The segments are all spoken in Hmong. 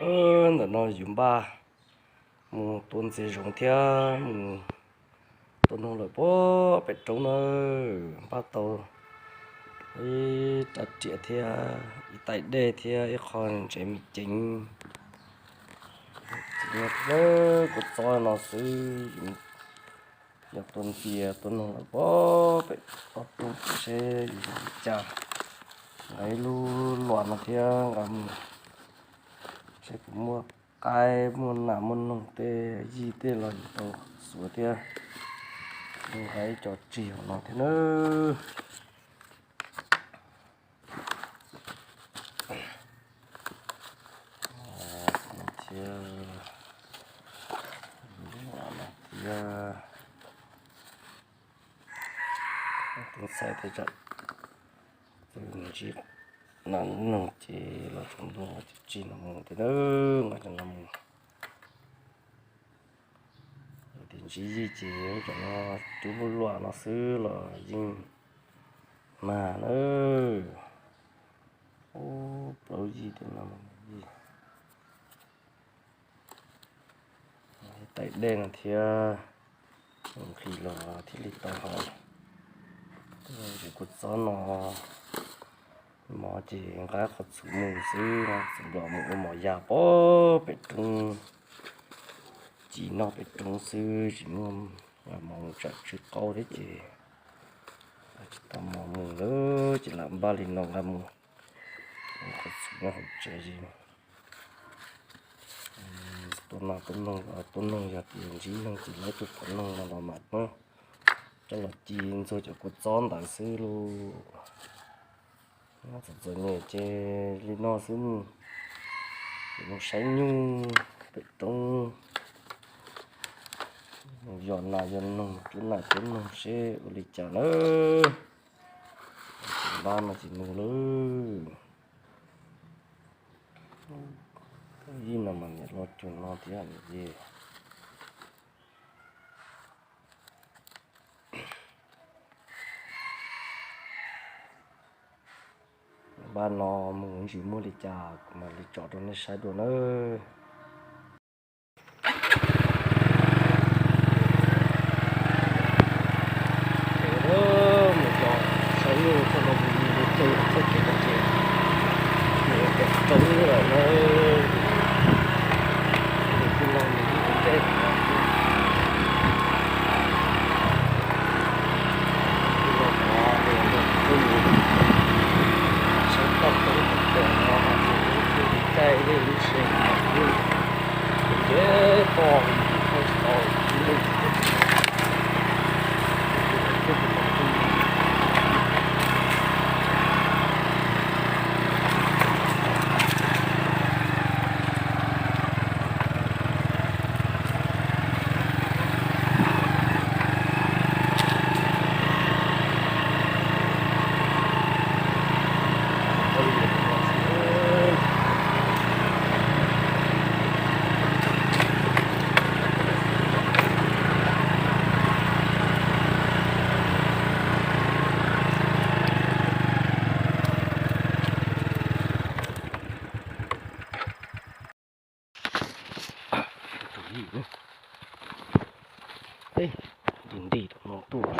Ntawm no yus npaj mus tua ntxias zoov thiab mus tua noog lawm pem roob na. Npaj tau ib rab riam thiab ib tais dej thiab ib qho ntsev me ceev. Kuv txob no xwb, yog tua ntxias tua noog lawm pem ob tug seb li cas. Nqa ib lub luam no thiab nqa mus seb puas muaj qaib muaj nas muaj noog tej yij tej los yuav tau xuav thiab. Nqa ib co tsig hauv no thiab nawb. Thiab, thiab tus ntxhais thiaj txawm ntsib nas noog ces los tsaus ntuj ces tsig no mus thiab nawb. Nqa cov no mus. Yog tias ntsib yij ces cov no cub lub luam no xwb los yeej mag nawb. Ub, plaub yij tej no yij. Tais dej no thiab, nqhis los thiaj li tau hau. Ces kuv txob no mov ces nqa qhov txhuv mus xwb, txhuv nplom mus ua mov ya pem roob, ci noj pem roob xwb, tsis muaj mov mus tsam tsw qaub thiab ces tsis tau mov mus lawm ces lam npaj li no nqa mus ua qhov txhuv nyob hauv tsev. Tua nas tua noog, tua noog yog tias ntsib noog ces laib tus qhov noog no los mam muab coj los ci ntxuag cov kua txob ntawd xwb lauj. Txom txom nyem ces li no xwb, mus saib nyuj pem roob, mus yos nas yos noog, rub nas rub noog seb ua li cas nawb. Npaj no ces mus lawm. Yij no mas niam hlob cuag no thiab ces npaj no mus ntsis muaj li cas kuv mam li tso rau nej saib dua nawb. Mus yos saib nyuj txog no mus mus txog kev no ces mus pem roob lawm na. Mus txog no mus ib tus dej no, tus no qhov mus saib toj roob tom no mus ib tug caij ib lub se no mus nce pog mus tsis tau ib lub. Nti nti no tuaj.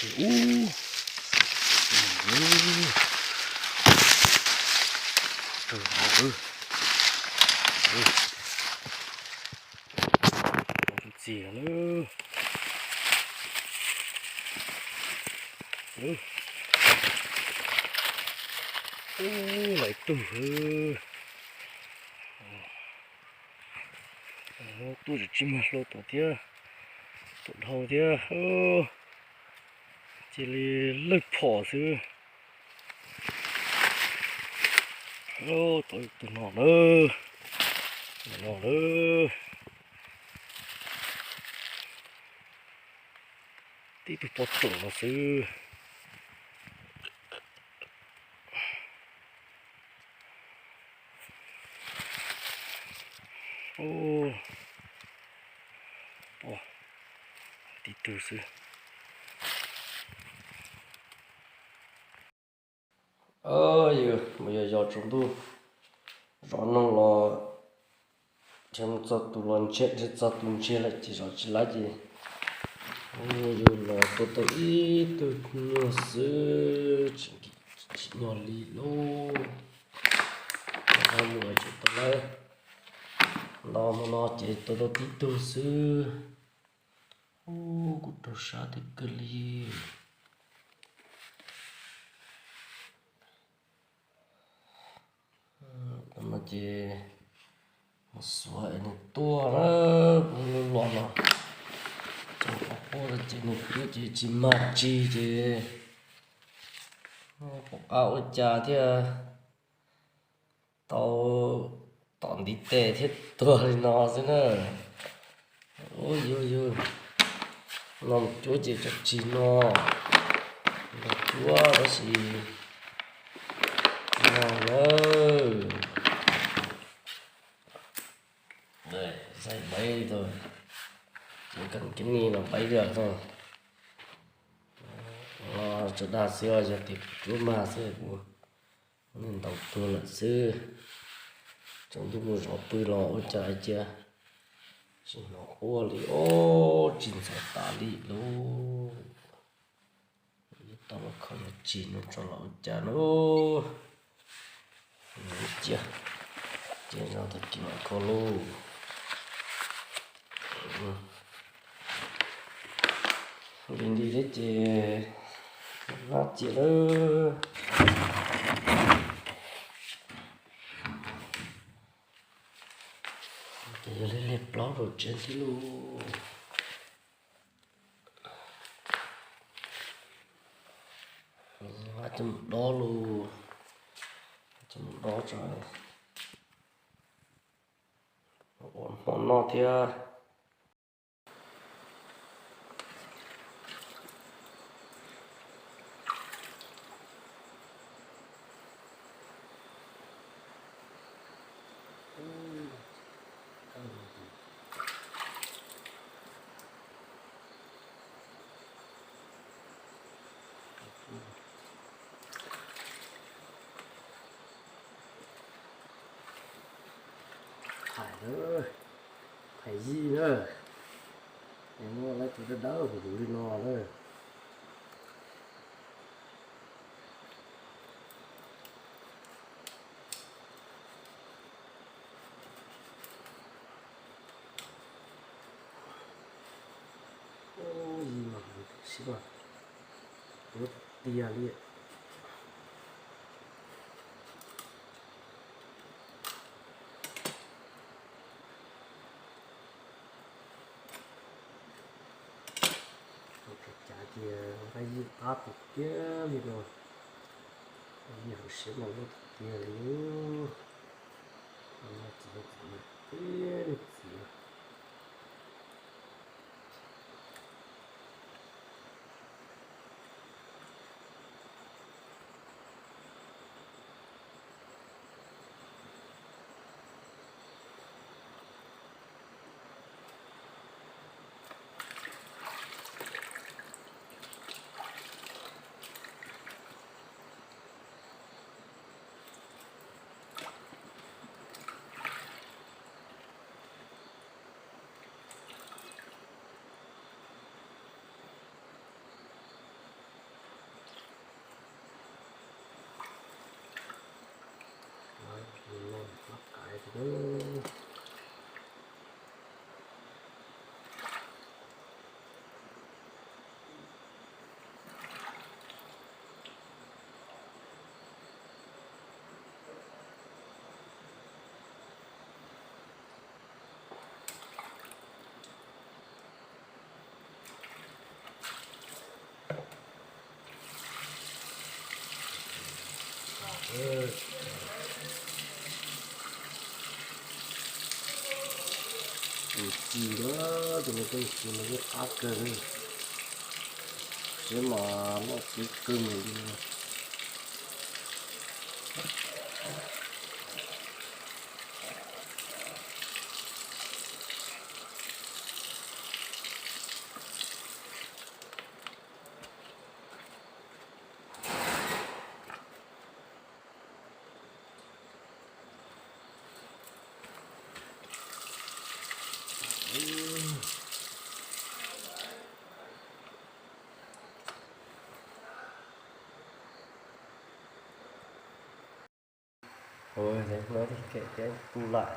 Ub, rau no, ntxias na. Ub, lawv tug, tuaj tsis mag hlau tom thiab, tom dhau thiab, cia li lawg phom xwb. Tau tus no na, no na. Tib tug pob tsoom no xwb. Tib tug xwb. Yus mus yos yos tsaus ntuj, zov noog los, nrhiav mus txog tus los ntseg, nrhiav txog tus ntseg lawm ces zov tsis laib ces yus los tua tau ib tug nyuag xwb, tsis nyuag li lauj. Mus ces tau lawm, nto hmo no ces tua tau tib tug xwb. Ub, kuv raug sab tiag kawg li. Ces mus xuav es nws tuaj na, los no, ces nws tuaj ces nws tuaj ces tsis mag tsis ces, pom qab ua cas thiaj tau tom ntiv tes thiab tuag li no xwb na. Ub, yus yus no cuab ces tso tsis no, no cuab tab sis no lawm. Xaib peb tau, ces kab ni no peb yam tau, los tso dag xwb, yog tias kuv cuab mag xwb kuv niag ntaus tuag lawm xwb. Tsaus ntuj mus zov pw los ua cas cia tsis hnov quaj li, ob tsis ntxhov tas li lauj. Tau los kho yog tsis no tso los ua cas lauj. Cia, cia zov tag kis mam kho lauj. Li li thiab ces nab cia lawm. Ces yog li li plaub rau tsev thiab lauj. Nqa coj mus dob lauj, coj mus dob tso, ua hmo noj thiab. Thaiv, thaiv yij na, es muab lawv tus dawb dawb huv huv li no na. Yij no sib mas lub tiag li. Cav ces nqaij yij qab tiag tiag li no, yij hauv siab mas loj tiag tiag li. Txiv txiv txiv. Tus ci na, tus no tus ci no yeej qab kawg li. Xwb mas loj kawg kawg li. Ôi, đến bữa thì kệ, kệ tủ lạnh.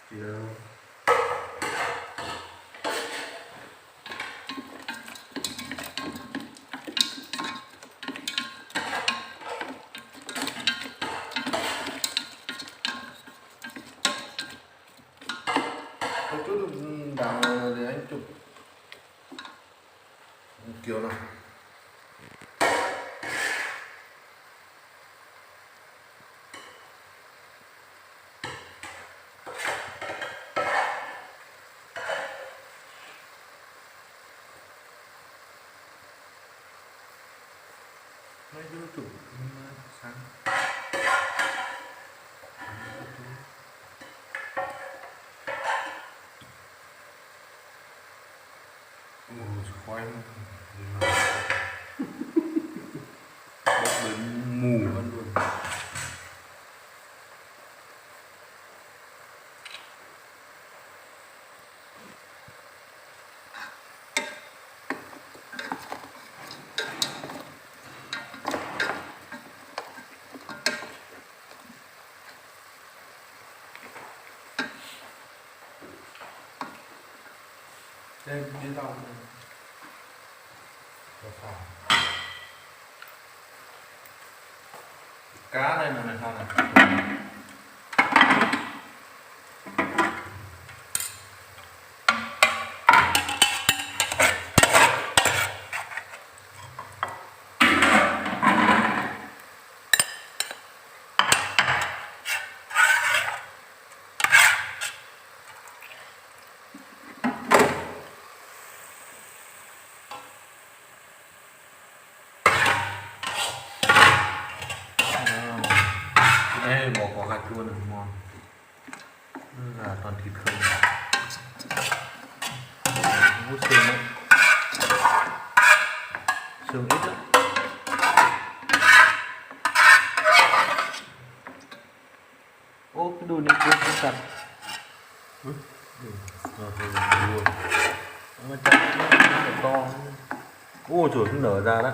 Chiều. Có chút vàng rồi thì anh chụp kiểu này. Mấy đứa tụi nó sáng. Ui, khói nó bốc lên mù hết luôn. Đây, biết đâu. Cá đây mà này sao này. Đây, bỏ, bỏ cà chua này ngon. Nó là toàn thịt không. Không có xương đấy. Xương ít lắm. Ố, cái đuôi này cuốn cũng chặt. Ui, ui, to. Ôi, trời, nó nở ra đó.